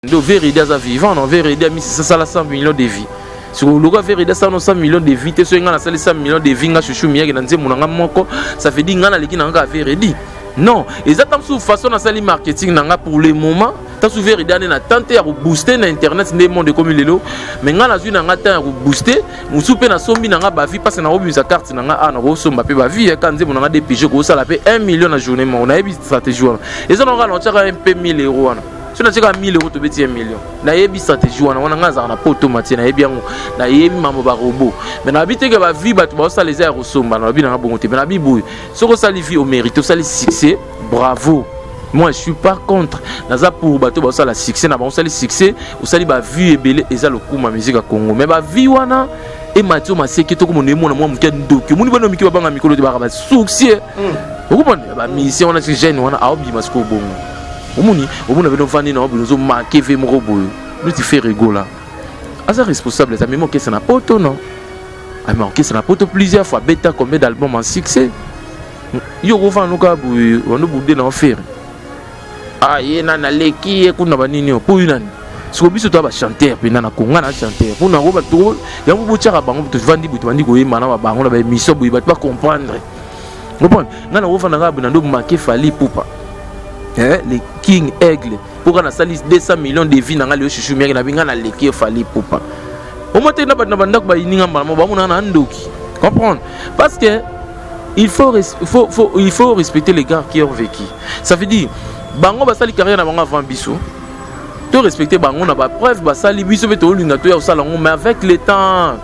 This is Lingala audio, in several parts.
Nde Veredi aza vivant non? Veredi amisi asala 100 millions de vie. Sikoyo lokola Veredi asala no 100 millions de vie te, soki ngai nasali 100 millions de vie, nga Chouchou Miyake, na nzembo na nga moko, ça veut dire ngai naleki na nga kaka Veredi? Non, eza ta mosusu façon nasali marketing na nga pour le moment. Ta mosusu Veredi ane na temps te ya kobooste na internet nde monde ekomi lelo, mais ngai nazwi na nga temps ya kobooste mosusu mpe nasombi na nga bavie, parce que nakobimisa carte na nga a nakosomba mpe bavie ka nzembo na nga dpg kosala mpe 1 million na journée moko. Nayebi stratégie wana eza na kaka na otiaka mpe 1000 euro wana. Soki natiaka 1000 euro, tobeti 1 million. Nayebi stratégie wana. Wana ngai azalaka na poto matie, nayebi yango, nayebi mambo barobo. Mais nayebi teke bavie bato baosala eza ya kosomba. Nayebi nanga bongo te, mais nayebi boye: soki osali vie, omérite, osali succès, bravo. Moi, je suis pas contre, naza pour bato baosala succès na bango. Osali succès, osali bavie ebele, eza lokuma musique ya Congo. Mais bavie wana emati o maseke, tokomona emona mwa moke ndoki. Omoni bana mike babanga mikolo te, baka basuccès. Okomona bamusicien wana, jeune wana aobima sikoyo bongo, omoni, omona bino ovandi na obino, ozomake ve moko boye neti Ferre Gola. Aza responsable, eza mema okesa na poto. Non, amema okesa na poto plusieurs fois, abeta combien d'album en succès? Yo okofanda noka boye, wando bude na ofere ah, ye nani aleki ye kuna banini oyo mpo yo nani? Siko biso toya bachanteur mpena na Konga na chanteur mpona yango bato yango botiaka bango. Tovandi boye, tobandi koyemba na babango na baémission boye, bato bacomprendre. Comprendre ngai nakofanda kaka boye na ndo make Fally Ipupa, eh, le King Aigle, mpo kaka nasali 200 millions de vie na ngai lelo. Chouchou Miyake na binga naleki yo Fally Ipupa omo te na bato na bandako bayininga mbala moko, bamonaka na ndoki. Comprendre, parce que il faut respecter les gars qui ont vécu. Ça veut dire bango basali carrière na bango avant biso, to respecter bango na bapreuve basali. Biso mpe tolinga toya kosala yango, mais avec le temps.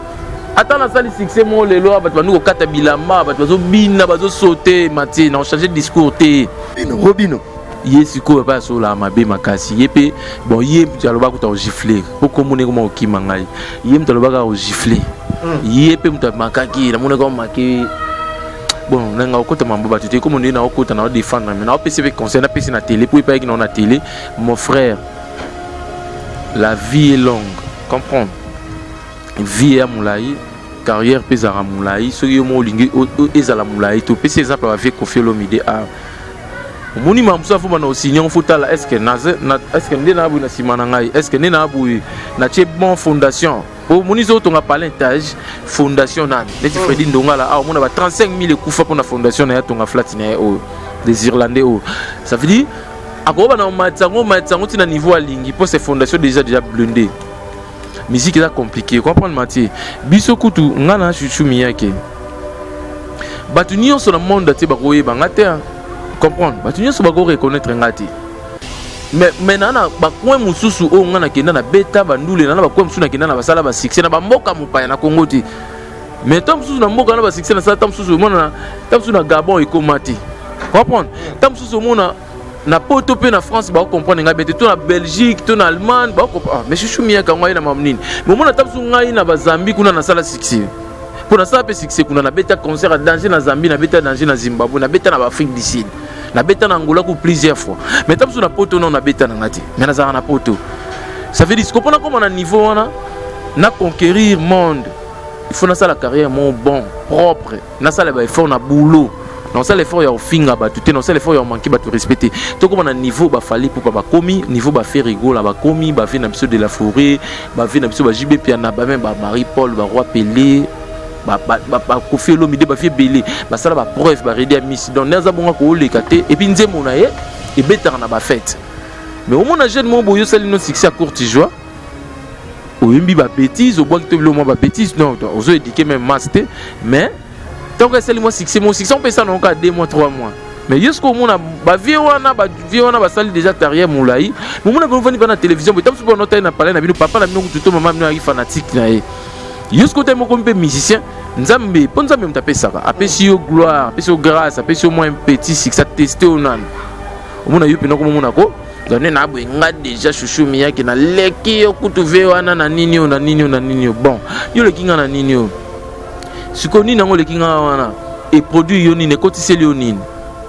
Ata nasali succès moko lelo, bato bandi kokata bilamba, bato bazobina, bazosaute, matie na ochange discours te. Robino. Ye sikoyo epai asololaka mabe makasi. Ye mpe bon, ye moto alobaka kuta kogifle po komona ekoma kokima ngai. Ye moto alobaka kogifle, ye mpe moto amakaki, namonaki omake. Bon, nanga okota mambo bato te, komo nde naokota na odéfendre, mais naopesi mpe conseil, napesi na télé po epayaki nao na télé. Mon frère, la vie est longue, comprendre, vie ya molai, carrière mpe ezalaka molai. Soki yo moko olingi ezala molai, topesi exemple ya bavie Koffi Olomide. A omoni makambo mosusu afo bana osigne yango, fo tala est-ce que nde naa boye na nsima na ngai, est ce que nde naa boye natie bon fondation? Omoni soki otonga palin étage, fondation nani neti Fredi Ndongala awa, omona ba 35 000 ekufa mpona fondation na ye, atonga flat na ye oyo des Irlandais oyo. Ça veut dire akokoba na omatisa yango, omatisa yango ntina niveau alingi, mpo c'est fondation déjà blindé. Musique eza compliqué, comprendre matie. Biso kutu, nga na Chouchou Miyake, bato nyonso na monde te bakoyeba nga te, comprendre, bato nyonso bakoreconnaître nga te. Mais na bacoin mosusu oyo nga nakenda na beta bandule, na bacoin mosusu nakenda na basala basuccès na bamboka mopaya, na Congo te. Mais ta mosusu na mboka na basuccès nasala, ta mosusu omona, ta mosusu na Gabon ekóma te, comprendre, ta mosusu omona na poto mpe na France bakocomprendre ngai be te, to na Belgique to na Allemagne ah, mais Chouchou Miyaka ngai na mamu nini? Mais omona ta mosusu ngai na bazambi kuna nasala succès, mpo nasala mpe succès kuna, nabeta concert ya danger na Zambie, nabeta danger na Zimbabwe, nabeta na baAfrique du Sud, nabeta na Angola ku plusieurs fois. Mais ta mosusu na poto nao nabeta na nga te, mais nazalaka na poto. Ça veut dire siko mpona koma na niveau wana na conquérir monde, il faut nasala carrière moko bon, propre, nasala baeffort na boulot, nasala effort ya kofinga bato te, nasala effort ya komanke bato respect te. Tokóma na niveau baFally Ipupa bakomi, niveau baFerre Gola bakomi, bavie na biso de la Forêt, bavie na biso baJB Piana, bameme baMarie Paul, baroi Pelé, baKoffi Olomide, bavie ebele basala bapreuve, baredi ya misi. Donc nde aza bongo, kooleka te. Et puis nzembo na ye ebetaka na bafete. Mais omona jeune moko boye osali no succès ya courte joie, oyembi babétise, obwaki to bilo mwa babétise, non, ozoéduquer même masse te. Mais ntango esali mwa succès, mo succès mpe esala nango kaka 2 mois, 3 mois. Mais yo soki omona bavie wana, bavie wana basali déjà carrière molai, momona bino ovandi mpa na télévision boye, ta mosusu mpona otali na palais na bino, papa na bino kutu to mama bino ayaki fanatique na ye. Yo soki otali moko mpe musicien, Nzambe, mpo Nzambe moto apesaka, apesi yo gloire, apesi yo grâce, apesi yo mwa un petit succès, ateste yo nanu, omona yo mpena komomona ko donc na boye nga déjà Chouchou Miyake naleki yo kutu ve wana na nini oyo, na nini oyo, na nini oyo. Bon, yo oleki nga na nini oyo? Sikoyo nini yango oleki nga wana? Eproduire yo nini? Ekotiseli yo nini?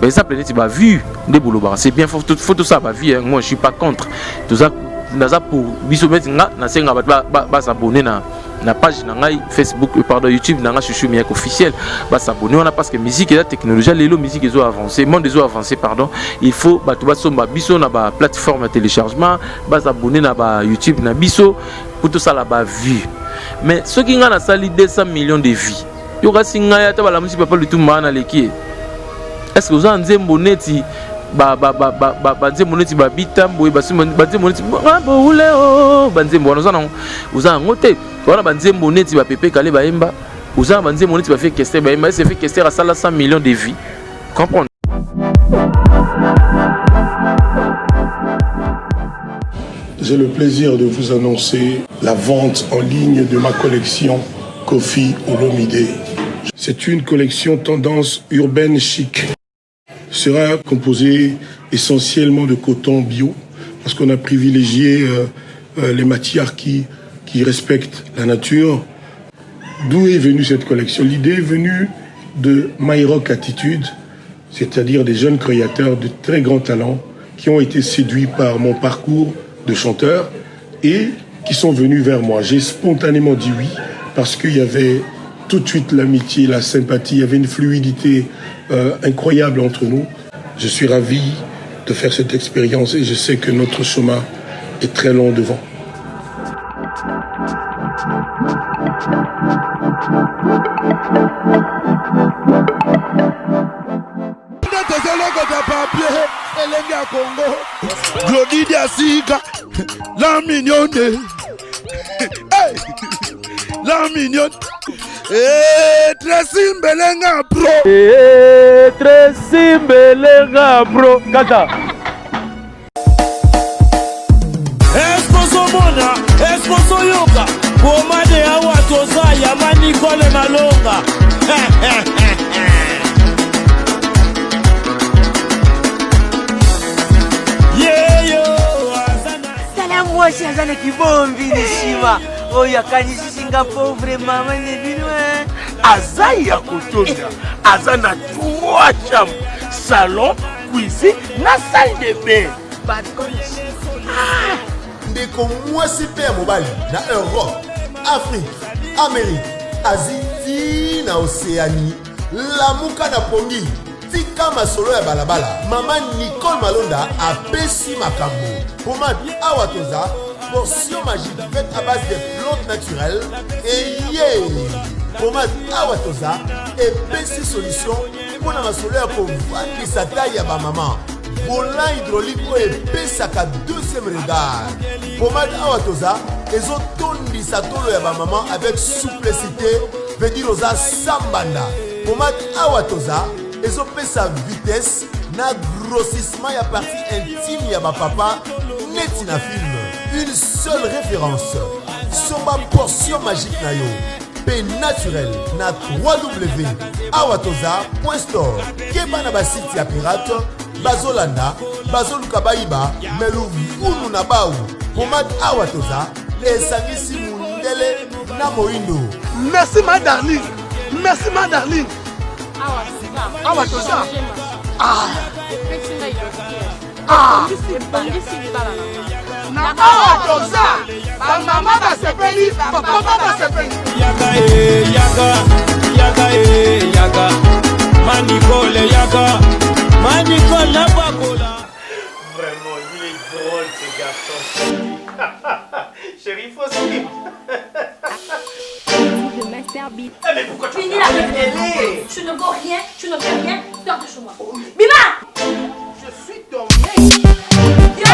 Ba exemple neti bavue nde bolobaka, c'est bien, faut tosala bavue. Moi, je suis pas contre, toza, naza pour. Biso neti nga nasenga bato basabone na na page na ngai Facebook, euh, pardon, YouTube na ngai Chouchou Miyake officiel, ba s'abonner wana parce que musique eza technologie lelo, musique ezo avancer, monde ezo avancer, pardon. Il faut bato basomba biso na ba plateforme ya téléchargement, ba s'abonner na ba YouTube na biso pour tosala ba vue. Mais soki ngai nasali 200 millions de vues, yo kasi ngai ata balamusi papa Lutumba wana aleki ye. Est-ce que oza na nzembo neti banzembo neti babitamboye, banzembo neti boule, oh, banzembo wana oza nango? Oza yango te. Wana banzembo neti bapepe kale bayemba, oza na banzembo neti bafie Kester bayemba. Ese fe Kester asala 100 millions de vues, comprendre? J'ai le plaisir de vous annoncer la vente en ligne de ma collection Koffi Olomide. C'est une collection tendance urbaine chic. Sera composée essentiellement de coton bio, parce qu'on a privilégié les matières qui respectent la nature. D'où est venue cette collection? L'idée est venue de My Rock Attitude, c'est-à-dire des jeunes créateurs de très grands talents qui ont été séduits par mon parcours de chanteur et qui sont venus vers moi. J'ai spontanément dit oui parce qu'il y avait tout de suite l'amitié, la sympathie, il y avait une fluidité incroyable entre nous. Je suis ravi de faire cette expérience et je sais que notre chemin est très long devant. Nde tozolokota papier elenge ya Congo, Glodi Diasika, la mignonne. Hey! La mignonne. Eh, Tracy Mbelenga bro. Eh, Tracy Mbelenga bro. Kata. Esposomona, esposoyoka, pomade awa toza ya Manicole Malonga. Yeyo, aza na Tala mwasi aza na kibombi nsima oyo akanisisi nga pauvre mama ne bino eh. Aza ya kotonda, aza na trois chambre, salon, cuisine na salle de bain. Ndeko mwasi mpe ya mobali na Europe, Afrique, Amérique, Asie ti na Océanie, lamuka na pongi, tika masolo ya balabala. Mama Nicole Malonda apesi makambo. Pomade awa toza, portion magique faite à base de plantes naturelles. Eye pomade awa toza epesi solution mpo na masolo ya kovandisa taille ya bamama, volant hydraulique oyo epesaka deuxième regard. Pomade awa toza ezotondisa tolo ya bamama avec souplicité, veut dire oza sambanda. Pomade awa toza ezopesa vitesse na grossissement ya partie intime ya bapapa neti na film. Une seule référence, somba portion magique na yo mpe naturel na 3w awa toza store. Keba na basite ya pirate, bazolanda, bazoluka bayiba me luvunu na bau. Pomade awa toza esangisi mundele na moindo. Merci ma darling, merci ma darling. Awa toza. Ah. Ah. Na awa toza, bamama basepeli, bapapa basepeli. Yaka e, yaka, yaka e, yaka. Manicole yaka, Manicole na bakola. Vraiment, il est drôle ce garçon. Chérie, faut suivre. Le Master Beat. Eh, mais pourquoi tu Finis la télé? Tu ne vaux rien, tu ne fais rien, sors de chez moi. Bima! Je suis ton mec. Yo!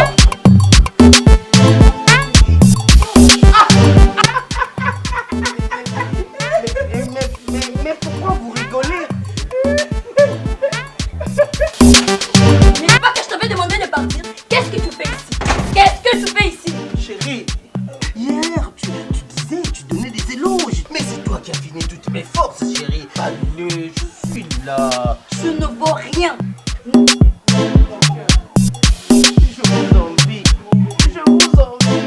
Mais pourquoi vous rigolez? N'est pas que je t'avais demandé de partir. Qu'est-ce que tu fais ici? Qu'est-ce que tu fais ici? Chérie, hier tu disais, tu donnais des éloges. Mais c'est toi qui as fini toutes mes forces, chérie. Allez, je suis là. Tu ne vaux rien. Je vous envie. Je vous envie,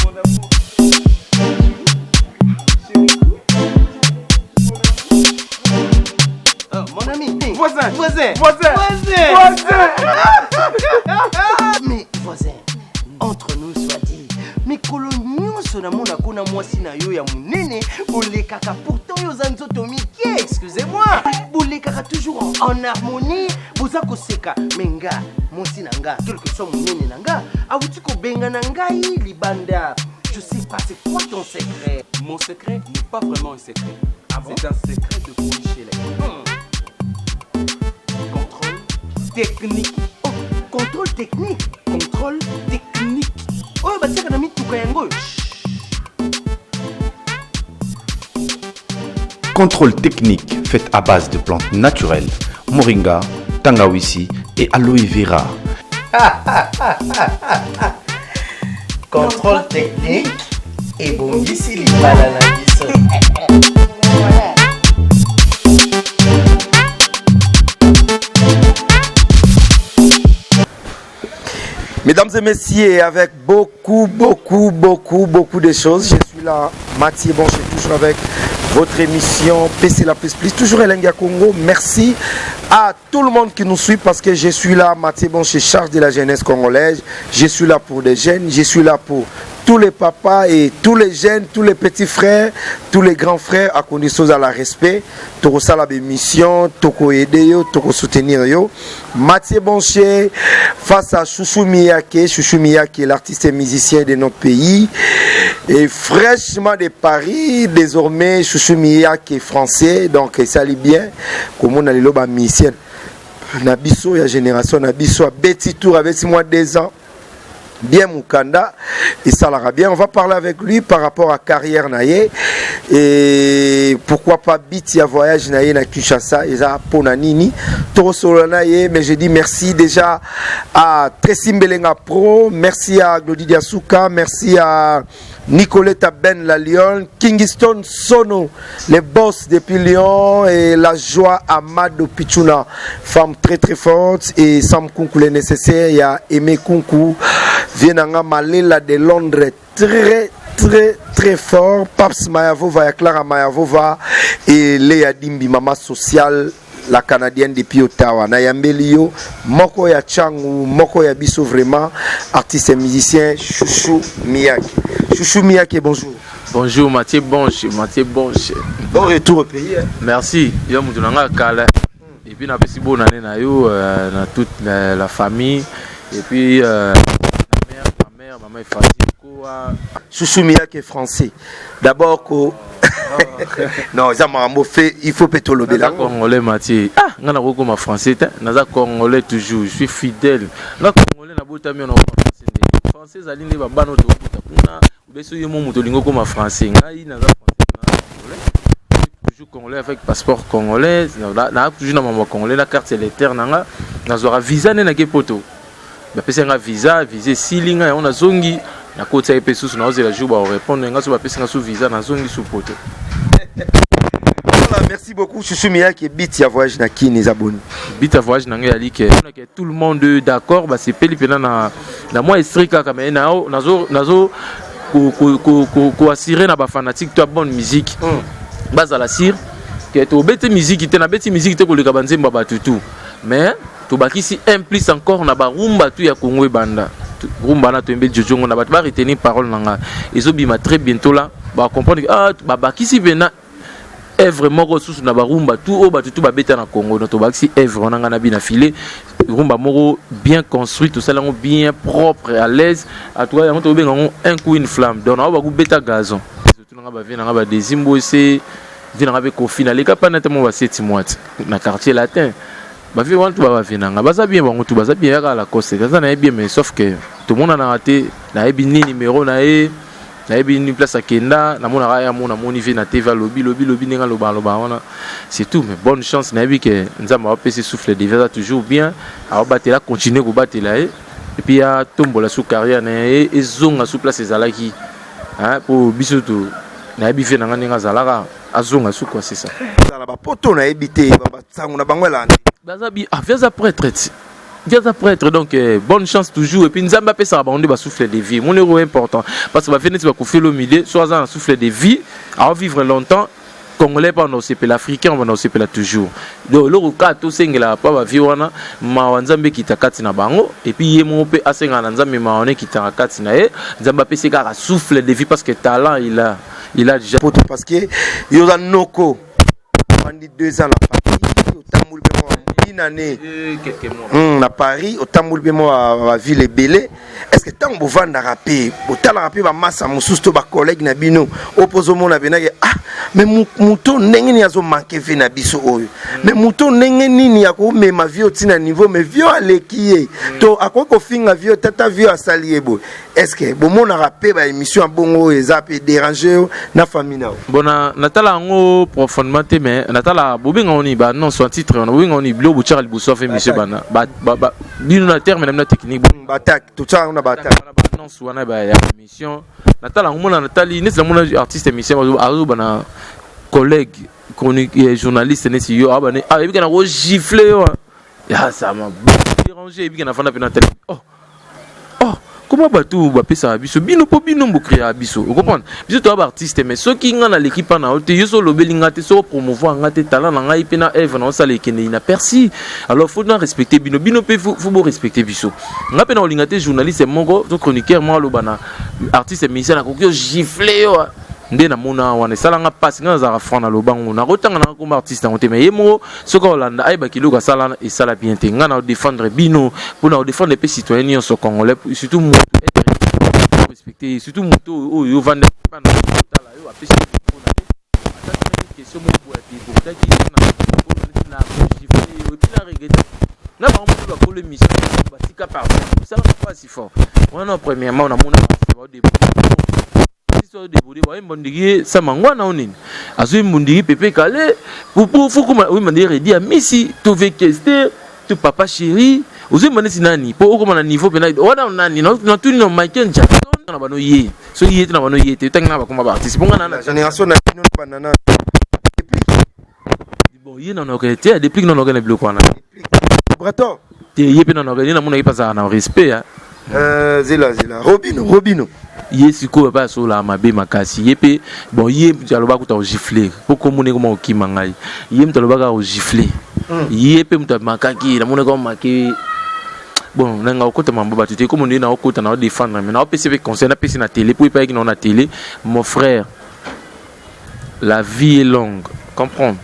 mon amour. Oh, mon ami. Voisin. Voisin. Voisin. Voisin. Voisin. Mais voisin, entre nous soit dit, mikolo nyonso nyonso namonako na mwasi na yo ya monene bolekaka pourtant yo oza nzoto mike excusez-moi bolekaka toujours en, en harmonie boza koseka me nga mwasi na nga quelque soit monene na nga awuti kobengana ngai libanda je sais pas c'est quoi ton secret Mon secret n'est pas vraiment un secret. Ah bon C'est un secret de Polychelec. Contrôle technique. Oh, contrôle technique Contrôle technique. oyo batiaka na mituka yango oyo Contrôle technique fait à base de plantes naturelles, moringa, tangawisi et aloe vera. Contrôle technique ebongisi libala na biso. Mesdames et messieurs, avec beaucoup, beaucoup, beaucoup, beaucoup de choses, je suis là, Mathieu Bon, je suis toujours avec votre émission PC La Plus Plus, toujours Elenga Congo. Merci à tout le monde qui nous suit parce que je suis là, Mathieu Bon, je charge de la jeunesse congolaise. Je suis là pour des jeunes, je suis là pour tous les papas et tous les jeunes, tous les petits frères, tous les grands frères, à condition à la respect. Tokosala mission, toko aider yo, toko soutenir yo. Mathieu Boncher face à Chouchou Miyake, Chouchou Miyake, l'artiste et musicien de notre pays, et fraîchement de Paris, désormais Chouchou Miyake est français, donc ça allait bien. Comme on a les lobes musicien. Na biso ya génération na biso abeti tour abeti moi deux ans bien Mukanda et ça l'ara bien. On va parler avec lui par rapport à carrière na ye et pourquoi pas biti ya voyage na ye na Kinshasa eza pona nini tokosolola na ye mais je dis merci déjà à Tracy Mbelenga Pro, merci à Glody Diasuka, merci à Nicoletta Ben la Lyon, Kingston Sono, les boss depuis Lyon et la joie Amado Pichuna, femme très très forte et Sam Kunku le nécessaire, il y a Aimé Kunku, Vienanga Malela de Londres très très très fort, Paps Mayavova, ya Clara Mayavova et Léa Dimbi, maman sociale la canadienne depuis Ottawa. Nayambeli yo, moko ya Changu, moko ya biso vraiment, artiste et musicien Chouchou Miyake. Chouchou Miyake, bonjour. Bonjour Mathieu Bonche, Mathieu Bonche. Bon retour au pays. Hein. Merci. Yo mutu nanga kala. Et puis napesi bonne année na yo euh, na toute la, la famille et puis euh, ma mère, ma mère, maman Efrasie Koa. Chouchou Miyake français. D'abord ko non eza makambo fait il faut mpe tolobela congolais Mathieu. Ah, nga nakokoma français te, naza congolais toujours, je suis fidèle. Nga congolais nabotami na okoma français nde. Français ezali nde babana oyo tokobota kuna, obe soki yo mo moto olingi okoma français, ngai naza français na congolais. Toujours congolais avec passeport congolais, na toujours na makambo ya congolais na carte électeur na nga, nazwaka visa nde nake poto. Bapesi nga visa, visa esili nga yango nazongi nakotisa ye mpe susu naozela jour bakorépondre nga so bapesi nga su visa nazongi su poto. Voilà, merci beaucoup Chouchou Miyake bit ya voyage na Kin eza boni. Bit ya voyage na ngai yali ke ke tout le monde d'accord basepeli mpena na na mwa esprit kaka mais na nazo nazo ko ko ko ko, ko assurer na ba fanatique to bonne musique. Mm. Bazala sûr ke tobeti musique te nabeti musique te koleka banzembo ya bato tout mais tobakisi un plus encore na barumba tu ya Congo ebanda rumba na toyembe jojongo na bato ba retenir parole na nga ezobima très bientôt là ba comprendre que ah babakisi mpena œuvre moko susu na barumba tout oyo bato tu babeta na Congo donc tobakisi œuvre wana nga na bina filet rumba moko bien construit tosala yango bien propre à l'aise en tout cas yango tobenga yango un coup une flamme donc nango bakobeta gazon surtout nanga bavie nanga badesi mbose vie nanga mpe kofi naleka pana te mo baseti mwati na quartier latin bavie wana tu babavie nanga baza bien bango tu baza bien yaka lacoste aza na ye bien mais sauf que tomonanaka te nayebi ni numero na ye nayebi ni place akenda namonaka ye amona amoni vie na tv alobi lobi lobi ndenge aloba aloba wana c'est tout mais bonne chance nayebi ke nzambe awapesi souffle de vie aza toujours bien aobatela continue kobatela ye et puis atombola su carrière na ye ezonga su place ezalaki po biso to nayebi vie na nga ndenge azalaka azonga su quoi c'est ça na bapoto nayebi te basango na bango elandi baza bi ah vie aza prêtre ti vie aza prêtre donc eh, bonne chance toujours et puis nzambe apesaka bango nde basouffle de vie moni ero important parce que bavie neti bakofeli au milieu so aza na souffle de vie aovivre longtemps. Congolais mpe banda kosepela, Africain banda kosepela toujours. Donc eloko kaka tosengelaka mpa bavie wana, mawa Nzambe ekita kati na bango. Et puis ye moko mpe asengaka na Nzambe mawa wana ekitaka kati na ye, Nzambe apesi kaka souffle de vie, parce que talent il a déjà. Poto, parce que yo oza noko, ovandi 2 ans na Paris, otamboli mpe mwa une année quelques mois na Paris, otamboli mpe mwa baville ebele. Est ce que ntango bovandaka mpe botalaka mpe bamasa mosusu to bacollègue na bino oyo mpo ozomona penake: "Ah, mais moto ndenge nini azomanquer vie na biso oyo? Mais moto ndenge nini akomema vie otina niveau, mais vie oyo aleki ye to akoki kofinga vie oyo, tata vie oyo asali ye boye?" Est ce que bomonaka mpe baémission ya bongo oyo eza mpe dérange yo na famille na yo? Bon, na natala yango profondément te, mais natala bobenga ngo nini, baannonce en titre wana, bobenga ngo nini, biloko botiaka liboso afa émission bana bino na terme na bino technique. Batak, totiaka yango na batak. Baannonce wana ya émission, natala yango, mona natali neti namona artiste émission azoba na collègue chronique journaliste neti yo abane, ah, ebika na kogifle yo, ya ça m'a dérangé. Ebika nafanda mpe natali: "Oh oh, comment bato bapesaka biso bino mpo bino bocréaka biso?" Ocomprendre, biso toya baartiste, mais soki nga naleki mpa na yo te, yo so olobeli nga te, soki opromouvoir nga te, talent na ngai mpe na œuvre na osala ekendeli na persi. Alors faut na respecter bino, bino mpe faut borespecter biso. Nga mpe na kolinga te journaliste moko to chroniqueur moko aloba na artiste musicien: "Nakoki ogifle yo." Nde namona wana esalanga mpasi. Nga nazalaka franc, naloba ngo, nakotanga nanga komba artiste yango te, mais ye moko soki akolanda, ayebaki eloko asala esala bien te. Nga na odéfendre bino mpona odéfendre mpe citoyen nyonso congolais, surtout motu être respecté, surtout motu oyo ovanda na otala yo, apesi mpona te, ata question moko boye adébordaki na gifle et puis na regretter na bango moko bakolo émission batika pardon, esalaka mpasi fort wana. Premièrement, namona baodéborde débordé, bayemba ndiki sama ngwana o nini, azoyemba ndiki Pepe Kale, fokoma oyemba ndiki Reddy Amisi to Vekester to Papa Chéri, ozoyemba neti nani mpo okoma na niveau mpena wana? Nani natuni na Michael Jackson na bano ye, soki ye te na bano ye te, otangi na bakoma baartiste mpo nga na génération na bino banana. Bon, ye nanoke te, adeplique nanoke na biloko wana. Brator. Te, ye mpe nanoke, ye namonaki mpe azalaka na respect. Zela, zela, Robino, Robino. Ye sikoyo papa asolaka mabe makasi. Ye mpe, bon, ye moto alobaka kuta kogifle mpo komona ekoma kokima ngai. Ye moto alobaka kogifle, ye mpe moto amakaki, namonaki amake. Bon, nanga okota mambo bato te, komo nde naokota na odéfendre, mais naopesi mpe conseil, napesi na télé mpo epayaki nao na télé: "Mon frère, la vie est longue, comprendre,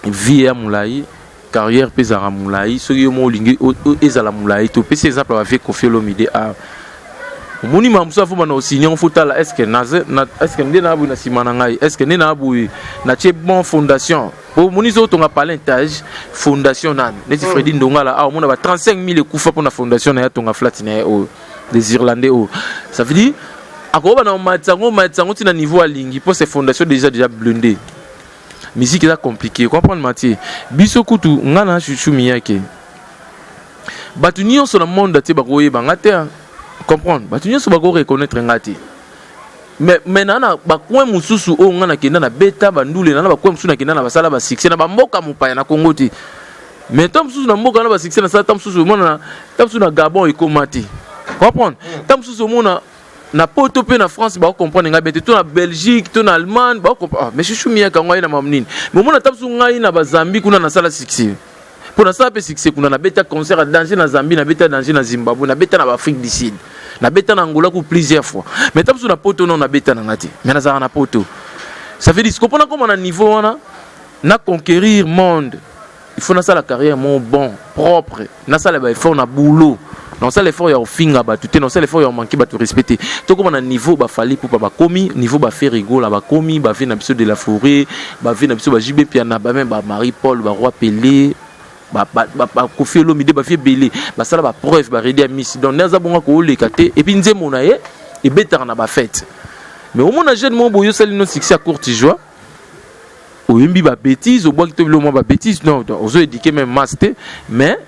vie ya molai, carrière mpe ezalaka molai. Soki yo mo olingi ezala molai, topesi exemple bavie Koffi Olomide. A omoni makambo mosusu afo bana osigne, fo tala est ce que nde na boye na nsima na ngai, est ce que nde na boye natie bon fondation? Po omoni soki otonga palin étage, fondation nani neti Fredi Ndongala awa, omona ba 35 000 ekufa mpona fondation na ye, atonga flat na ye oyo des Irlandais oyo. Ça veut dire akokoba na omatisa yango, omatisa yango ntina niveau alingi, mpo c'est fondation déjà blindé. Musique eza compliqué, comprendre, Mathieu. Biso kutu, nga na Chuchu Miyake, bato nyonso na monde te bakoyeba nga te, comprendre, bato nyonso bakoreconnaître nga te. Mais na bacoin mosusu oyo nga nakenda, na beta bandule na bacoin mosusu, nakenda na basala basuccès na bamboka mopaya, na Congo te. Mais ntan mosusu na mboka na basuccès nasala, ntan mosusu omona, ntan mosusu na Gabon ekóma te, comprendre, ntan mosusu omona na Poto mpe na France bakocomprendre ngai bien te, to na Belgique to na Allemagne bakocomprendre. Ah, mais Chuchu Miyaka ngai na mamu nini? Mais omona ntan mosusu ngai na Bazambie kuna nasala succès, mpo nasala mpe succès kuna, nabeta concert ya danger na Zambie, nabeta danger na Zimbabwe, nabeta na baAfrique du Sud, nabeta na Angola ku plusieurs fois. Mais ntan mosusu na Poto non, nabeta na nga te, mais nazalaka na Poto. Ça veut dire siko mpona koma na niveau wana na conquérir monde, il faut nasala carrière mo bon, propre, nasala baeffort na boulot, nasala effort ya kofinga bato te, nasala effort ya komanquer bato respect te. Tokóma na niveau baFally Ipupa bakomi, niveau baFerre Gola bakomi, bave na biso de la Forêt, bave na biso baJB Mpiana, bame baMarie Paul, baroi Pelé, baKoffi Olomide, bafie ebele basala bapreuve, baReddy Amisi. Donc nde aza bongo, kooleka te. Et puis nzembo na ye ebetaka na bafête. Mais omona jeune moko boye, osali no succès ya courte joie, oyembi babêtise, obwaki to bilo mwa babêtise, non, ozoéduquer même masse te. Mais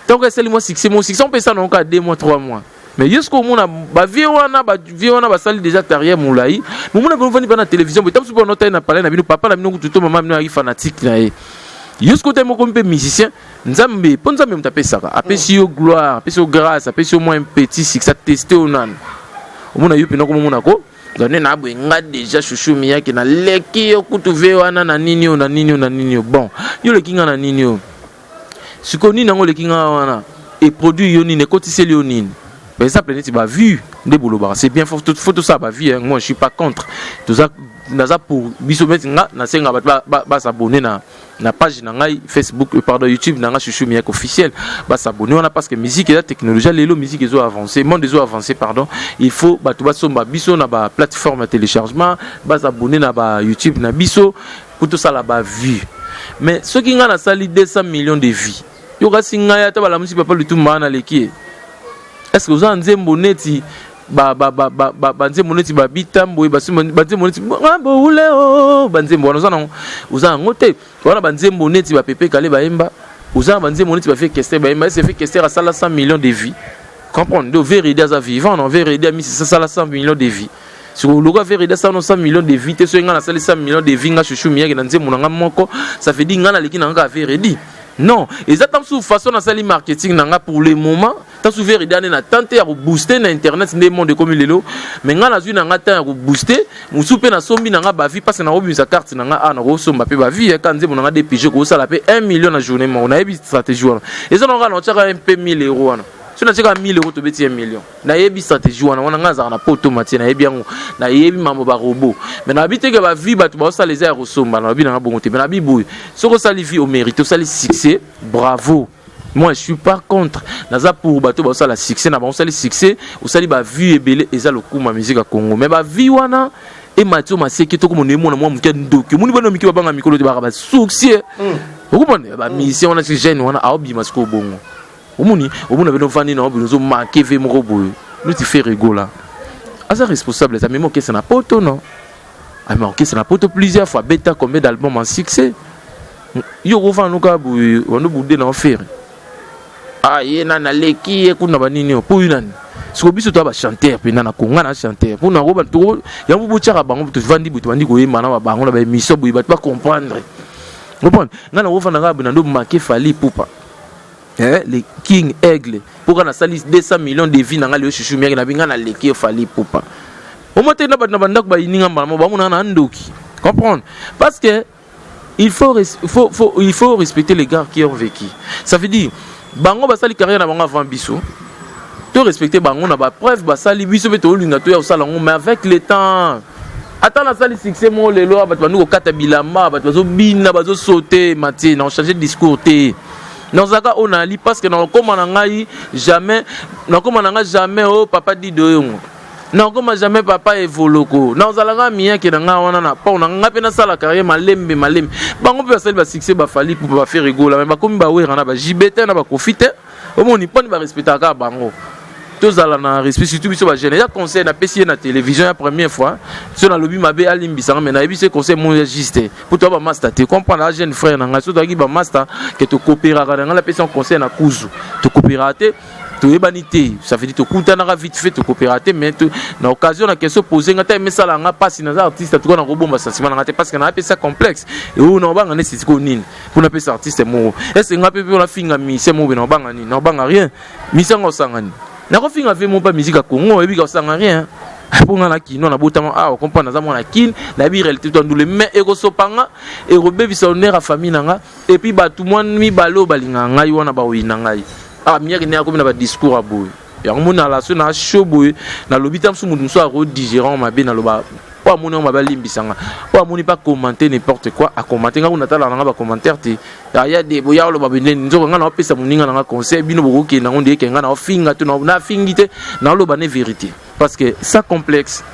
ntango esali mwa succès, mo succès mpe esala nango kaka 2 mois, 3 mois. Mais ye soki omona bavie wana, bavie wana basali déjà carrière molai, momona mpe ovandi mpe na télévision boye, ta mosusu mpe onotali na palais na bino, papa na bino kutu to mama bino ayaki fanatique na ye. Yo soki otali moko mpe musicien, Nzambe, mpo Nzambe moto apesaka, apesi yo gloire, apesi yo grâce, apesi yo mwa un petit succès, ateste yo nanu. Omona yo mpena komomona ko nde na boye nga déjà chouchou miyake naleki yo kutu ve wana na nini oyo na nini oyo na nini oyo. Bon, yo oleki nga na nini oyo? Sikoyo nini yango oleki nga wana? Eproduire yo nini? Ekotiseli yo nini? Par exemple neti bavue nde bolobaka, c'est bien, faut tosala bavue. Moi, je suis pas contre. Toza, naza pour. Biso neti nga nasenga bato bas'abonner na page na ngai Facebook, pardon, YouTube na ngai, Chouchou Miyake officiel. Bas'abonner wana parce que musique eza technologie. Lelo musique ezo avancer, monde ezo avancer, pardon. Il faut bato basomba biso na baplateforme ya téléchargement, bas'abonner na ba YouTube na biso po tosala bavue. Mais soki ngai nasali 200 millions de vues, yo kasi ngai ata balamusi papa Lutumba wana aleki ye. Est ce que oza na nzembo neti banzembo neti babitamboye, banzembo neti boule o, banzembo wana oza nango? Oza yango te. Wana banzembo neti bapepe kale bayemba, oza na banzembo neti bafe Kester bayemba. Ese fe Kester asala 100 millions de vues, comprendre nde Veredi aza vivant? Non, Veredi amisi asala 100 millions de vues. Sikoyo lokola Veredi asala no 100 millions de vues te, soki ngai nasali 100 millions de vues, nga Chouchou Miyake, na nzembo na nga moko, ça veut dire ngai naleki na nga kaka Veredi? Non, eza ta mosusu façon nasali marketing na nga pour le moment. Ta mosusu Veredi ane na temps te ya kobooster na internet nde monde ekomi lelo, mais ngai nazwi na nga temps ya kobooster mosusu mpe nasombi na nga bavue, parce que nakobimisa carte na nga a nakosomba mpe bavue. Ka nzembo na nga dpg kosala mpe 1 million na journée moko. Nayebi stratégie wana eza na kaka na otiaka mpe 1000 euro wana. So natiaka 1000 euro, tobeti 1 million. Nayebi stratégie wana. Wana ngai azalaka na poto matie, nayebi yango, nayebi mambo barobo. Mais nayebi te ke bavue bato baosala eza ya kosomba. Nayebi nanga bongo te. Mais nayebi boye: soki osali vue, omérite, osali succès, bravo. Moi, je suis pas contre, naza pour bato baosala succès na bango. Osali succès, osali bavue ebele, eza lokuma musique ya Congo. Mais bavue wana emati o maseke, tokomona emona mwa moke ndoki. Omoni bana mike babanga mikolo te, baka basuccès. Okomona bamusicien wana, jeune wana aobima sikoyo bongo, omoni, omona bino ovandi na obino, ozomanke ve moko boye neti Ferre Gola aza responsable. Eza mema okesa na poto, non, amema okesa na poto plusieurs fois, abeta combien d'album en succès. Yo okofanda noka boye wando bude na ofere, ah, ye nani aleki ye kuna banini oyo mpo yo nani? Siko biso toya bachanteur mpena na Konga na chanteur mpona yango yango botiaka bango. Tovandi boye, tobandi koyemba na bango na baémission boye, bato bacomprendre, comprendre. Ngai nakofanda kaka boye na ndo make Fally Ipupa, eh, le King Aigle, mpo kaka nasali 200 millions de vues na ngai lelo, Chouchou Miyake na binga naleki yo Fally Ipupa. Omo te na bato na bandako bayininga mbala mo bamonaka na ndoki, comprendre, parce que il faut respecter les gars qui ont vécu. Ça veut dire bango basali carrière na bango avant biso, to respecter bango na bapreuve basali. Biso mpe tolinga toya kosala yango, mais avec le temps. Ata nasali succès moko lelo, bato bandi kokata bilamba, bato bazobina, bazosaute matie, na ochange discours te. Nazalaka oyo nali parce que nakokóma na ngai jamais, nakokóma na ngai jamais o papa Dido yongo, nakokóma jamais papa Evoloko. Nazalaka Miyake na ngai wana na port na ngai mpe nasala carrière malembe malembe. Bango mpe basali basuccès, baFally Ipupa, baFerre Gola, mais bakomi bawera na baJB te, na baKoffi te. Omoni mponi barespectaka kaka bango. Tozala na respect, surtout biso bajeune. Eza conseil napesi ye na télévision ya première fois. So nalobi mabe, alimbisanga, mais nayebi se conseil mo ya juste po toya bamaster te, comprendre. A jeune frère na ngai, so toyaki bamaster ke tokopéraka na ngai, napesi yango conseil na kuzu. Tokopéraka te, toyebani te, ça veut dire tokutanaka vite fait, tokopéra te. Mais na occasion na question pose nga ta emesala nga mpasi. Naza artiste tuka, na kobomba sentiment na nga te parce que napesa complexe oyo na obanga nde sikoyo nini mpo napesa artiste moko. Ese nga mpe mpe nafinga musicien moko be, na obanga nini? Na obanga rien. Musicien nga osanga nini? Nakofinga ve mo mpa musique ya Congo, oyebi ka osanga rien mpo nga na kino nabotama awa, comprendre. Naza mwana Kine, nayebi réalité to ndule, mais ekosopanga, ekobebisa honneur ya famille na nga. Et puis bato mwa mibale oyo balingaka ngai wana baoyina ngai. Ah, Miyake nde akomi na badiscours ya boye. Yango moni na relation na show boye, nalobi ta mosusu moto mosusu akodigérer mabe. Naloba po amoni yango mabe, alimbisanga. Po amoni pa commenter n'importe quoi, acommente nga kuna, natalaka nanga bacommentaire te. Aya de boya oloba bendeni nzoka nga naopesa moninga nanga conseil. Bino bokokende yango ndeke nga naofinga to nafingi te, naoloba ne vérité parce que ça complexe.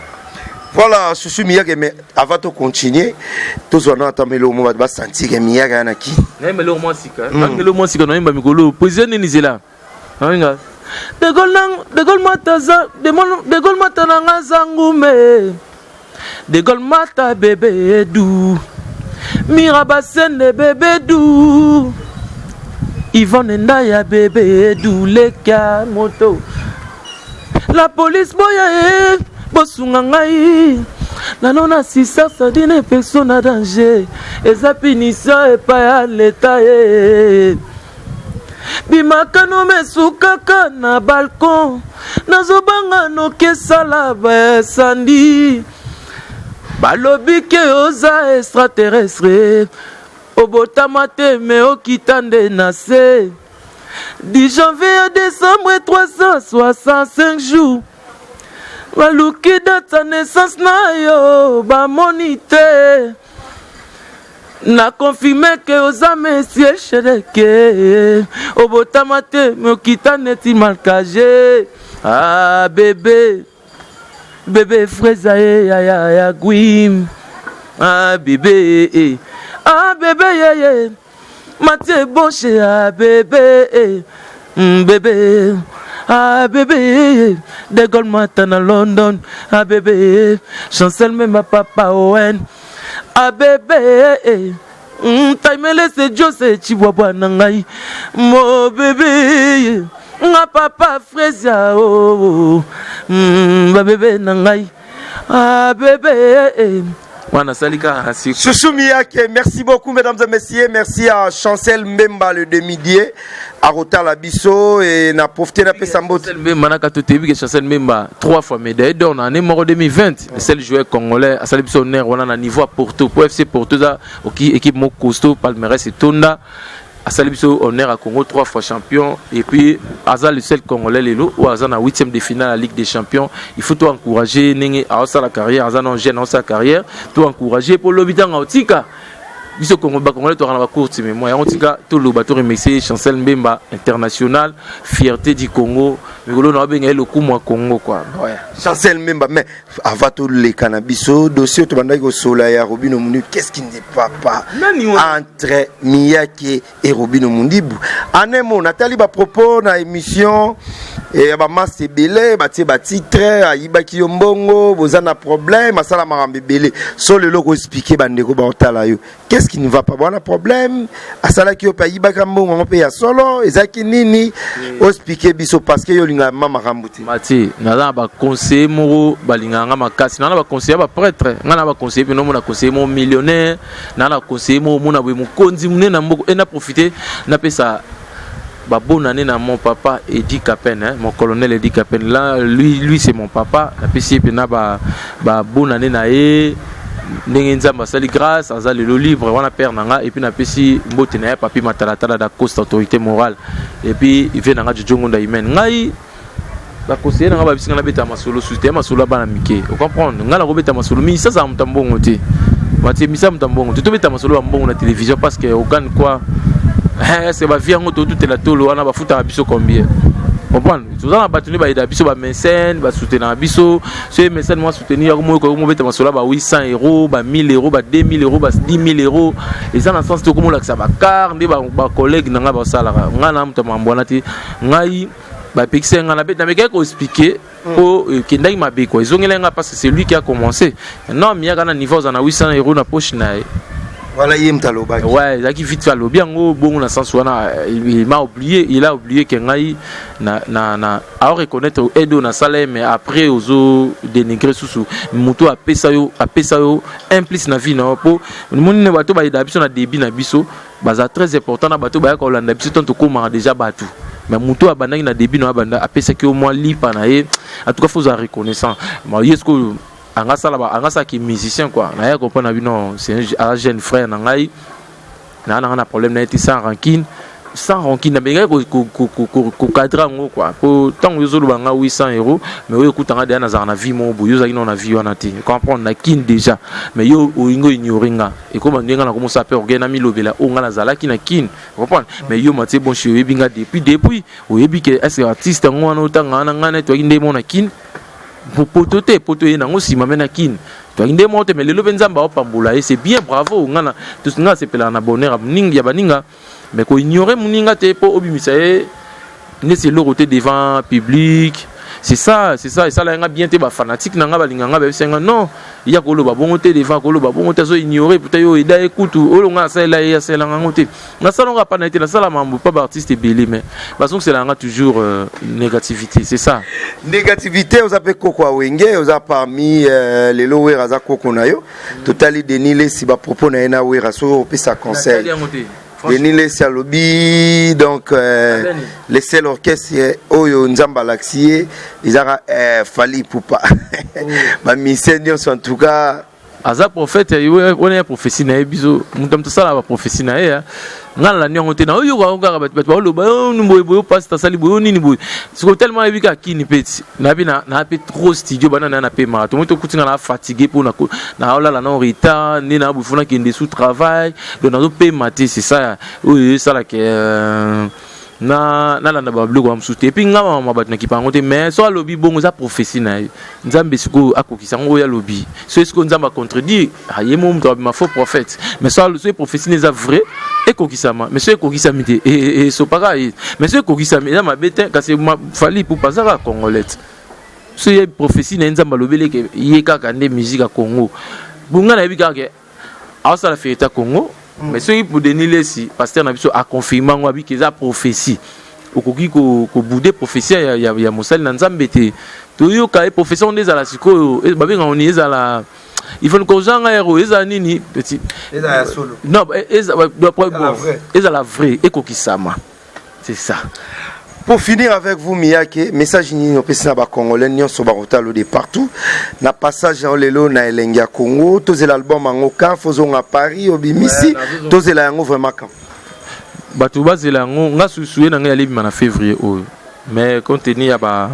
Voilà, Chouchou Miyake. Mais avant de continuer, tozwa na ata melo mo bato basentir ke Miyake ya na ki. Nayemba eloko mwa sika, eloko mwa sika nayemba mikolo. Président nini zela nayenga De Gaulle Mata, De Gaulle Mata na nga zangume, De Gaulle Mata bébé doux, Mira Basende bébé doux, Yvonne Ndaya bébé doux, leka moto la police boya e bosunga ngai nano na sisa sadine peso na danger, eza punition epai ya leta ye. Bimakano mesukaka na balcon, nazobanga noki esala basandi. Balobi ke oza extraterrestre, obotama te me okita nde na se. Du janvier à décembre 365 jours, baluki date ya naissance na yo bamoni te. Na confirme ke oza monsieur Shereke, obotama te me okita neti malkaje. Ah bebe, bebe freza ye ya ya ya gwim. Ah bebe, eh. Ah bebe ye ye. Mathieu Bonche ah bebe, eh. Bebe, ah bebe, De Gaulle Mata na London, ah bebe, Chancel Memba Papa Owen. Ah bebe, eh. Taimele se Jose Chibwabwa na ngai mo bebe nga papa Fresia oh, oh. Ba bebe na ngai ah bebe eh. Wana sali kaka si Chouchou Miyake, merci beaucoup mesdames et messieurs, merci à Chancel Mbemba le demi-dieu, à Rotala Bisso et na profité na pesa mbote. Chancel Mbemba na kato tebi que Chancel Mbemba 3 fois médaille d'or na année moko 2020, le seul joueur congolais asali biso honneur wana na niveau à Porto, pour FC Porto za oki équipe moko costaud palmarès etonda. Asali biso honneur à Congo 3 fois champion et puis aza le seul congolais lelo ou aza na 8e de finale à la Ligue des Champions. Il faut tout encourager ndenge aosala carrière, aza non jeune aosala carrière, tout encourager pour lobi tanga otika. Biso Congo ba congolais to na ba courte mémoire. Yango tika to loba to remercier Chancel Mbemba international, fierté du Congo. Mikolo na benga lokumu ya Congo quoi. Ouais. Chancel Mbemba mais avant to leka na biso dossier to bandaki kosola ya Robino Mundibu, qu'est-ce qui ne va pas entre Miyake et Robino Mundibu? En un mot, Nathalie ba propos na émission et ba masse ebele batie ba titre ayibaki yo mbongo boza na problème asala makambo ebele so lelo ko expliquer bandeko ba otala yo, qu'est-ce qui ne va pas? Bwana problème asalaki yo pe ayibaka mbongo yango pe ya solo ezalaki nini? Expliquer biso parce que yo olingaka ma makambo te. Mathieu, naza na ba conseiller moko balingaka nga makasi, naza na ba conseiller ba prêtre, nga na ba conseiller pe nomona conseiller moko millionnaire, naza na conseiller moko mona boye mokonzi monene na mboka, et na profiter napesa ba bonne année na mon papa Eddy Kapen, hein, mon colonel Eddy Kapen. Là, lui c'est mon papa. Napesi ye pe na ba bonne année na ye. Ndenge Nzambe asali grâce, aza lelo libre wana père na nga, et puis napesi mbote na ye papi Matalatala da Costa autorité morale. Et puis il vient na nga Jojo Ngonda Imen. Ngai ba conseiller na nga ba bisinga na beta masolo suite ya masolo bana mike. O comprendre? Nga na ko beta masolo mi ça ça mutambongo te. Mathieu misa mutambongo te. To beta masolo ba mbongo na télévision parce que o gagne quoi? Eh, c'est ba vie yango to tutela tolo wana ba futa biso combien? Comprendre? Toza na bato nde bayeda biso ba mécène, ba soutenir biso. So mécène moi soutenir yango moko ko beta masolo ba 800 euros, ba 1000 euros, ba 2000 euros, ba 10 000 euros. Eza na sens to komo lakisa ba car nde ba collègue na nga ba salaka. Nga na mutu mambo wana te. Ngai ba pekisa nga na beta mekaki ko expliquer po kendaki mabe quoi. Ezongela nga parce que c'est lui qui a commencé. Non, miyaka na niveau za na 800 euros na poche na ye. Voilà, il est alobaki. Ouais, il a vite fait alobi yango bongo na sens wana il m'a oublié, il a oublié que ngai na na na a reconnaître aide na salaire mais après ozo dénigrer susu muto apesa yo apesa yo un plus na vie na po moni ne bato ba ida biso na débit na biso baza très important na bato ba ya kolanda biso tanto koma déjà bato mais muto abandaki na débit na abanda apesa ki au moins lipa na ye en tout cas faut être reconnaissant. Moi est-ce que anga sala ba anga sala ki musicien quoi na ya comprendre bino c'est un jeune frère na ngai na na na problème na été sans rancune sans rancune na benga ko ko ko ko ko ko cadre ngo quoi po tant yo zolo banga 800 euros mais oyo kutanga déjà na na vie mo bo yo zaki na vie wana te comprendre na kin déjà mais yo oingo ignorer nga et comme ndenga na commencer à peur na milobela o nga na zalaki na kin comprendre mais yo Mathieu bon chez oyebi nga depuis oyebi que est-ce que artiste ngo wana otanga na nga na to nde mo na kin poto te poto ye nango nsima me na kin toyaki nde moko te mais lelo mpe nzambe aopambola ye c'est bien bravo nga na tous nga asepelaka na bonheur ya moninga ya baninga mais ko ignorer moninga te po obimisa ye neti eloko te devant public c'est ça c'est ça esala nga bien te ba fanatique na nga balinga nga bayebisa nga non ya koloba bongo te devant koloba bongo te azo ignorer puta yo eda ye kutu oyo nga asalela ye asalela nga te nasala nga pa na ye te nasala mambo pa ba artiste ebele mais bazongisela nga toujours négativité c'est ça négativité oza pe koko awenge oza parmi lelo wera aza koko na yo totali Denis Lesi ba propos na ye na wera so opesa conseil Natali yango te. Denis Lessi alobi donc euh, le seul orchestre oyo Nzambe alakisi ye ezaka euh, Fally Ipupa. Oh. Ba musiciens nyonso en tout cas aza prophète wana ya prophétie na ye biso moto moto asala ba prophétie na ye nga nalandi yango te naoyoka yango kaka bato bato baoloba oh, boye boye opasi tasali boye oh, nini boye sikoyo tellement nayebi kaka kini mpe ti nayebi naa mpe trop studio banda naa napemaka tomoi tokuti nga naa fatigue mpo naolala na retard nde naa boye fo nakende sous travail donc nazopema te c'est ça oyo esalaka euh, na nalanda babiloko ya mosusu te epuis nga mama bato nakipa yango te mais so alobi bongo eza prophétie na ye nzambe sikoyo akokisa yango oyo alobi soki sikoyo nzambe acontredire ah, ye mo moto abima faux prophète mais soki prophétie na eza vrai ekokisama mais soki ekokisami te e, e, esopaka ye mais soki ekokisami eza mabe te kasi fali pupa aza kaka congolais te soki ye prophétie na ye nzambe alobeli eke ye kaka nde musique ya congo bonga nayebi kaka ke aosala fierté congo mm. mais soki pour denis lesi pasteur na biso aconfirme yango abiki eza prophétie okoki kobude prophétie ya, ya, ya mosali na nzambe te toyoka ye prophétie yango nde ezala sikoyo e, babengaka nini ezala il faut kozanga yaro ezala nini petit ezala ya solo non ezala vrai ekokisama C'est ça. Pour finir avec vous Miyake, message nini opesi na ba congolais nyonso bakotalo de partout na passage yango lelo na elengi ya Congo tozela album yango quand fozonga Paris obimisi tozela yango vraiment quand bato bazela yango nga susu na ngai alebima na février oyo mais compte tenu ya ba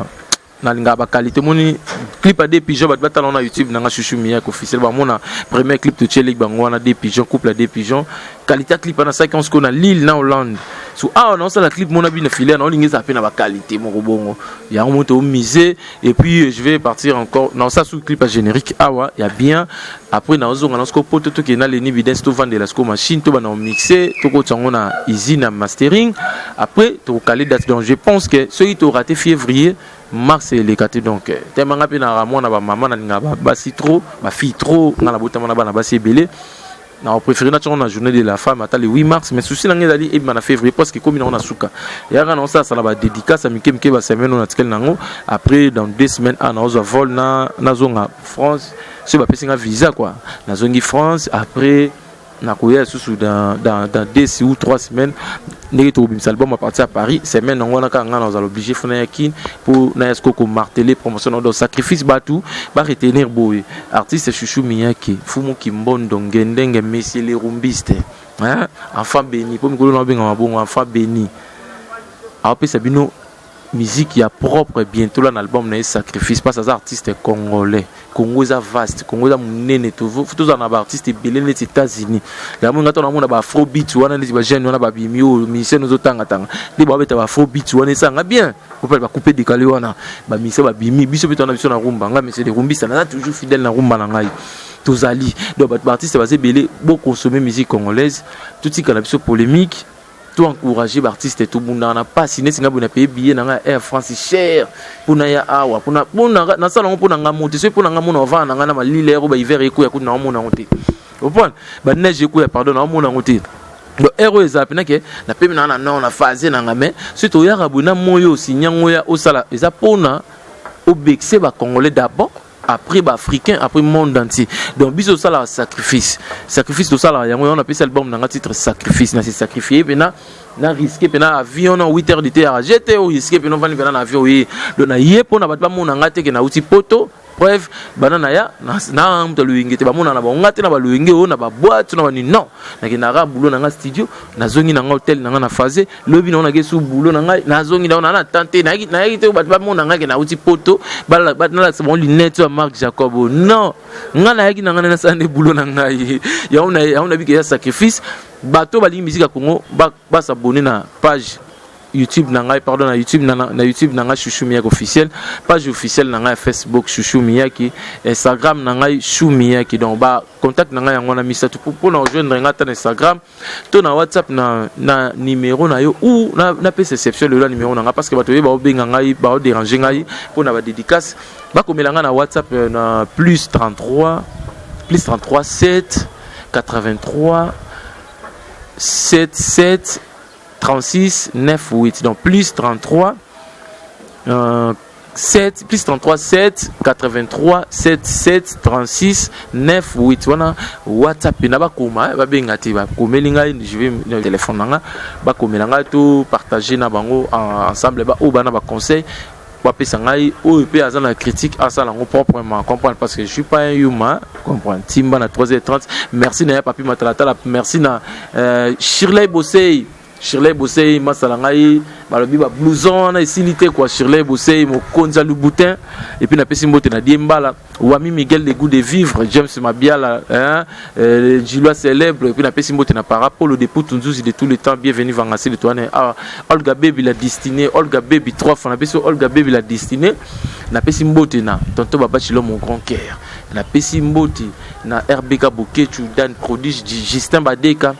nalingaka ba qualité omoni clip ya deux pigeons bato batala na youtube nanga chouchou miyake officiel bamona premier clip totieleki bango wana deux pigeons couple ya deux pigeons qualité ya clip wana asalaki yango sikoyo na lille na hollande so awa naosala clip mona bino filaire naolinga ezala mpe na baqualité moko bongo yango moto omise et puis je vais partir encore naosala su clip ya générique awa ya bien après naozonga na sikoyo poto tokende na leni bidens tovandela sikoyo machine tobanda komixe tokotisa yango na usine ya mastering après tokokale date donc je pense que soki torate février mars eleka te donc tellement nga mpe naka mwana bamama nalingaka basi trop bafille trop nga nabotama na bana basi ebele na préféré na tiango na journée de la femme ata le 8 mars mais souci na ngai ezali ebima na février parce que ekomi nango na suka eyaka na osalasala badédicace ya mike mike basemaine oyo natikali nango après dans deux semaines a naozwa vol na nazonga france soki bapesi nga visa quoi nazongi france après nakoya lisusu dans, dans, dans deux ou trois semaines ndenge tokobimisa album à partir ya paris semaine yango wana kaka ngai nazala obligé fo naya kin mpo naya sikoyo komartele promotion na donc sacrifice bato baretenir boye artiste chouchou miyake fumu kimbondo ngendenge monsieur le rumbiste hein? enfant béni mpo mikolo na obengama bongo enfant béni aopesa bino musique ya propre bientôt là na album na ye sacrifice parce aza artiste congolais congo eza vaste congo eza monene tozala na baartiste ebele neti états-unis yango nga ntango namona baafrobeat wana neti bajeune wana babimi oyo musicien ozotangatanga nde babeta baafrobeat wana esanga bien kopela bacoupe décalé wana bamusicien babimi biso mpe twana biso na rumba nga monsieur de rumbista naza toujours fidèle na rumba na ngai tozali donc bato baartiste baza ebele boconsommer musique congolaise totikala biso polémique to encourager ba artiste tobundaka na pasi neti nga boye na paye billet na nga ya air france cher mpona ya awa mpona mpona nasala yango mpona nga mo te soki mpona nga mona ovanda na nga na malili ero ba hiver ekoya kutu naomona yango te oprendre ba neige ekoya pardon naomona yango te donc heure oyo ezala mpena ke napemi nanga na nord na phase na nga mais soki toyaka boye na moi oyo osinya yango ya osala eza mpona obexe ba congolais d'abord après ba africain après monde entier donc biso tosalaka sacrifice sacrifice tosalaka yango yango napesi album na nga titre sacrifice na se sacrifie mpena na risque mpena avion na 8 heures du te yaka jete o risque mpena ovandi mpena na avion oye donc na ye mpona bato bamona nga te ke nauti poto preuve bana na ya na moto ya loyenge te bamona na bango nga te na baloyenge oyo na baboite na banini non nakendaka boulot na nga studio nazongi na nga hotel na nga na phase lobi nango nake su boulot na ngai nazongi nango na temps te nayaki te bato bamona ngai ke nauti poto nalakisa bango lunette ya mark jacob non ngai nayaki na ngai nasala nde boulot na ngai yango nabiki eza sacrifice bato balingi musique ya congo basabone na page youtube na ngai pardon na youtube na, na youtube na ngai chouchou miyaki officiel page officielle na ngai ya facebook chouchou miyaki instagram na ngai chou miyaki donc ba contact na ngai yango wana misato mpo na rejoindre ngai ata na instagram to na whatsapp na, na numero na yo ou napesa na exception lelo ya numero na ngai parce que bato oye baobenga ngai baoderange ngai mpo na badédicace bakomela ngai na whatsapp euh, na plus 33 plus 33 7 83 7 7 36 9 8 donc plus 33 euh, 7 plus 33 7 83 7 7 36 9 8 wana WhatsApp na bakoma eh, babenga te bakomeli ngai je vais na téléphone na nga bakomela ngai to partager na bango ensemble ba oyo bana ba conseil bapesa ngai oyo mpe aza na critique asala yango proprement comprendre parce que je suis pas un yuma comprendre timba na 3h30 merci na ya papi matalatala merci na euh, Shirley Bosey Shirley Bosey masala ngai balobi ba blouson wana esili te quoi Shirley Bosey mokonzi ya Louboutin et puis napesi mbote na Diembala Wami Miguel le goût de vivre James Mabiala hein euh, Jilois célèbre et puis napesi mbote na Parapolo de Putu Nzuzi de tous les temps bienvenue Vangasi de toi ah, Olga Baby la destinée Olga Baby trois fois napesi Olga Baby la destinée napesi mbote na tonton Baba Chilo mon grand cœur napesi mbote na RBK Boketshu Dan Prodige Justin Badeka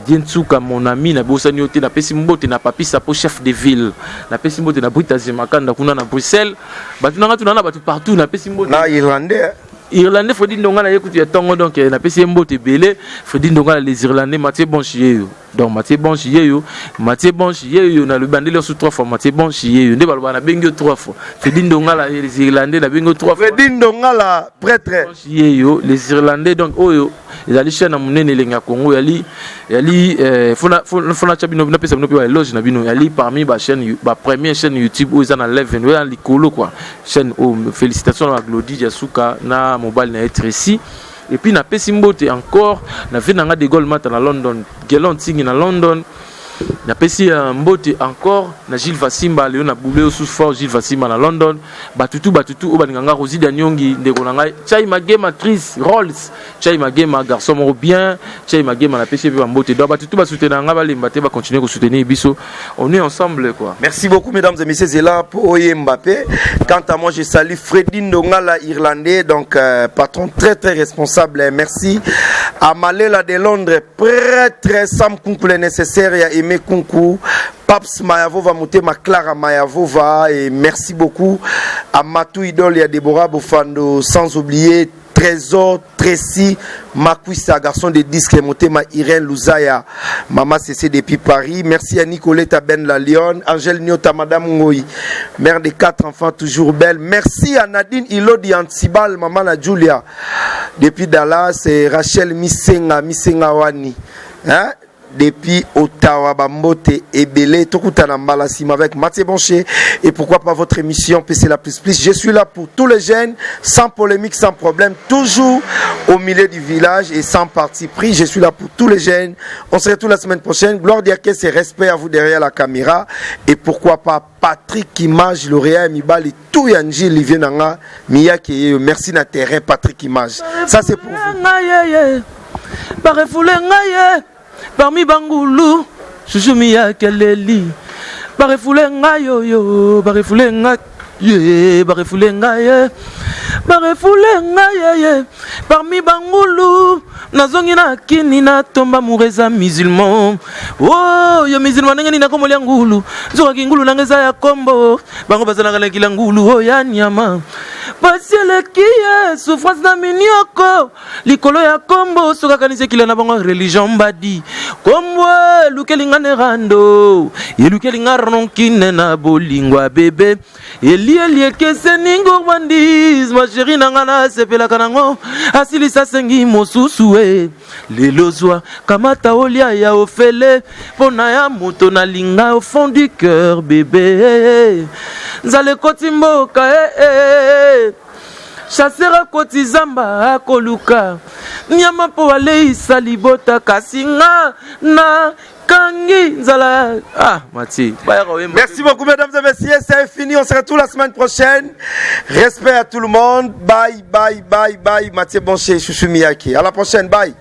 Diensuka mon ami nabosani yo te napesi mbote na papi sapo chef de ville napesi mbote na Brita Zimakanda kuna na Bruxelles bato nanga tuna na bato partout napesi mbote na Irlandais Irlandais Fredy Ndonga na ye kutu ya tongo donc eh, napesi ye mbote ebele Fredy Ndonga na les Irlandais Mathieu Bonche yeyo donc Mathieu Bonche yeyo Mathieu Bonche yeyo na lobandeli yo trois fois Mathieu Bonche yeyo nde baloba nabengi yo trois fois Fredy Ndonga la les Irlandais nabengi yo trois fois Fredy Ndonga la prêtre Bonche yeyo les Irlandais donc oyo ezali chaîne ya monene elengi ya Congo yali yali eh, fona fona tya bino napesa bino mpe ba éloge na bino yali parmi ba chaîne ba première chaîne YouTube oyo eza na 11 oyo na likolo quoi chaîne oyo félicitations na Glody Diasuka na mobali na ye Tracy et puis napesi mbote encore na vie na nga de Gaulle Mata na London Gelon Ntingi na London napesi uh, mbote encore na Gilles Vasimba lelo na boule sous fort Gilles Vasimba na London batutu batutu oyo balinga nga Rosie Danyongi ndeko na ngai Chai Magema Chris Rolls Chai Magema garçon moko bien Chai Magema napesi ye mpe bambote donc batutu basoutenir nga balemba te bacontinue kosoutenir biso on est ensemble quoi. Merci beaucoup mesdames et messieurs Zela pour Oye Mbappé. Quant à moi je salue Freddy Ndongala irlandais donc euh, patron très très responsable. Merci à Malela de Londres prêtre Sam Kunku le nécessaire ya Aimé Kunku Paps Mayavova Mutema Clara Mayavova et merci beaucoup à Matou Idol et à Deborah Bofando sans oublier Trésor Tracy Makwisa garçon de disque Motema Irène Luzaya Maman CC depuis Paris merci à Nicoletta Ben la Lyon Angèle Nyota Madame Ngoyi mère de quatre enfants toujours belle merci à Nadine Ilodi Antibal Maman la Julia depuis Dallas et Rachel Misenga Misenga Wani hein depuis Ottawa bambote ebele tokutana mbala sima avec Mathieu Boncher et pourquoi pas votre émission PC la plus plus je suis là pour tous les jeunes sans polémique sans problème toujours au milieu du village et sans parti pris je suis là pour tous les jeunes on se retrouve la semaine prochaine gloire Diakès et respect à vous derrière la caméra et pourquoi pas Patrick Image lauréat mibali tout ya Njili vieux na nga miyake yeyo merci na terrain Patrick Image ça c'est pour vous barefoule ngai ye parmi bangulu susu miyake leli barefoule ngai oyo barefoule ngai ye barefoule ngai ye barefoule ngai ye ye parmi bangulu nazongi na kini natomba mureza musulman o oh, yo musulman ndenge nini nakomolia ngulu nzokaki ngulu nanga eza ya kombo bango bazalaka na kila ngulu oyo ya nyama pasi eleki ye souffrance na minioko likolo ya kombo soki akanisi ekila na bango religion mbadi kombo elukeli nga ne rando elukeli nga ronkine na bolingo ya bebe elieli ekeseni gourmandise ma chérie na nga nasepelaka nango asilisa asengi mosusu e lelo zwa kamata olia ya ofele mpo na ya moto nalinga au fond du cœur bebe nzala ekoti mboka e, e, e. Chasseur akoti zamba akoluka nyama mpo aleisa libota kasi nga na kangi nzala ah Mathieu Merci beaucoup mesdames et messieurs, c'est fini, on se retrouve la semaine prochaine. Respect à tout le monde. Bye bye bye bye Mathieu Boncher, Chouchou Miyake. À la prochaine, bye.